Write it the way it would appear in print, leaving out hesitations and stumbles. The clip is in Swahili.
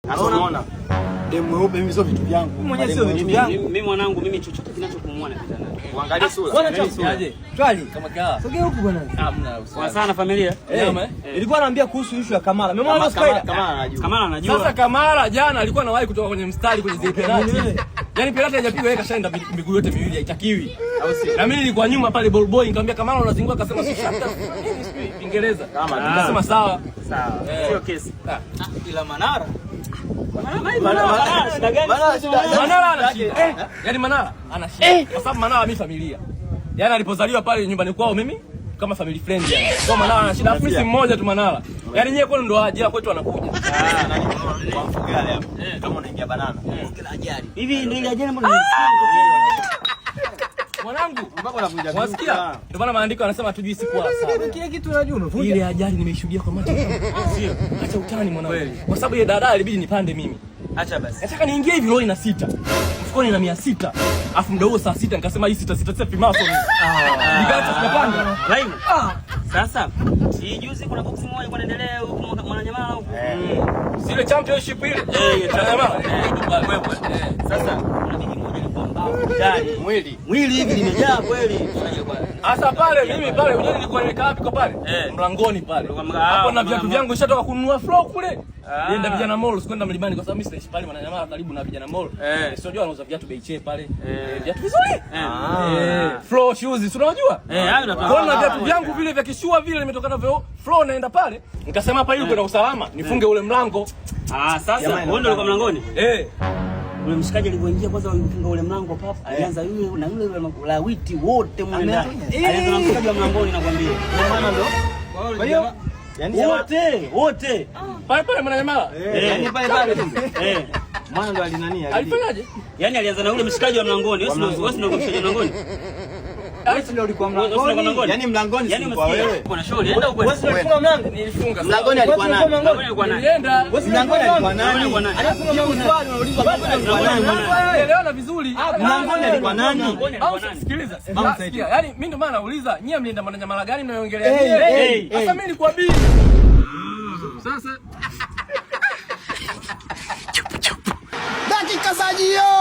Sasa unaona? Demu mweupe mimi sio vitu vyangu. Mwenyewe sio vitu vyangu. Mimi mwanangu, mimi chochote kinachopumua napita nacho. Uangalie sura. Bwana Angalia sura. Aje. Twali. Kama kaa. Sogea huku bwana. Hamna Kwa sana familia. Eh. Nilikuwa naambia kuhusu issue ya Kamara. Umemwona Kama Spider? kama anajua. Kamara anajua. Sasa Kamara jana alikuwa anawahi kutoka kwenye mstari kwenye zile penalti. Yaani penalti haijapigwa, yeye kashaenda miguu yote miwili, haitakiwi. Au sio? Na mimi nilikuwa nyuma pale ball boy, nikamwambia Kamara unazingua, akasema si shaka. Nini sijui Kiingereza. Kama Nikasema sawa. Sawa. Sio kesi. Ila Manara. Manara, shida gani? Manara shida. Manara ana shida. Yaani Manara ana shida. Kwa sababu Manara mimi familia. Yaani alipozaliwa pale nyumbani kwao mimi kama family friend yani. Kwa Manara ana shida. Alafu mimi si mmoja tu Manara. Yaani nyewe kwenu ndo aje kwetu anakuja. Ah, nani kwa Mfugale hapo. Kama unaingia banana. Kila ajali. Hivi ndio ile ajali ambayo Mwanangu, Mpaka unavunja wasikia? Ndio maana maandiko yanasema hatujui siku wala saa. Kile kitu unajua umevunja. Ile ajali nimeishuhudia kwa macho yangu. Sio. Acha utani mwanangu. Kwa sababu ile dada ilibidi nipande mimi. Acha basi. Nataka niingie hivi lori na sita. Mfukoni na 600. Alafu muda huo saa 6 nikasema hii sita sita sita fimaso mimi. Nikaacha sijapanda. Live. Sasa hii juzi kuna boxing moja ilikuwa inaendelea huku Mwananyamala huku. Zile championship ile. Eh, Mwananyamala. Eh. Sasa kuna bigi moja ilikuwa mbavu ndani. Mwili. Mwili hivi limejaa kweli. Asa pale mimi pale unajua nilikuwa nimekaa wapi kwa pale? Eh. Mlangoni pale. Ulikuwa Hapo na viatu mlango. vyangu nishatoka kununua flow kule. Ah. Nenda Vijana Mall, sikwenda Mlimani kwa sababu mimi sitaishi pale Mwananyamala karibu na Vijana Mall. Eh. Sio unajua wanauza viatu bei cheap pale. Eh. Eh, viatu vizuri. Eh. Eh, flow shoes, si unajua? Eh, hayo nafahamu. Kwa na viatu vyangu vile vya kishua vile nimetoka navyo flow naenda pale. Nikasema hapa ili kuna usalama, nifunge ule mlango. Ah, sasa Jamani, wewe ndio ulikuwa mlangoni? Eh. Ule mshikaji alivyoingia kwanza walifunga ule mlango pap, alianza yule na yule yule lawiti wote mle ndani. Alianza na mshikaji wa mlangoni nakwambia. Maana ndo. Kwa hiyo yani Wote, wote. Pale pale Mwananyamala. Eh, yani pale pale. Eh. Mwana ndo alinani? Alifanyaje? Yaani alianza na ule mshikaji wa mlangoni. Wewe si ndio mshikaji wa mlangoni? Wewe ndio ulikuwa Wewe si ndio mlangoni. mlangoni? Yaani mlangoni Yaani si kwa umesikia? wewe. Kuna shughuli, enda huko. Wewe ndio ulifunga mlango. Nilifunga. Mlangoni alikuwa nani? Mlangoni alikuwa nani? Nilienda. Mlangoni alikuwa nani? Alikuwa nani? Anafunga swali unaulizwa Mlangoni alikuwa nani? Elewana vizuri. Mlangoni alikuwa nani? Mlangoni Au alikuwa nani? sikiliza. Mama Sikia, yaani mimi ndio maana nauliza, nyie mlienda Mwananyamala gani mnayoongelea? Eh, nyie? eh, Sasa eh. mimi nilikuwa bi. Sasa Dakika za jioni.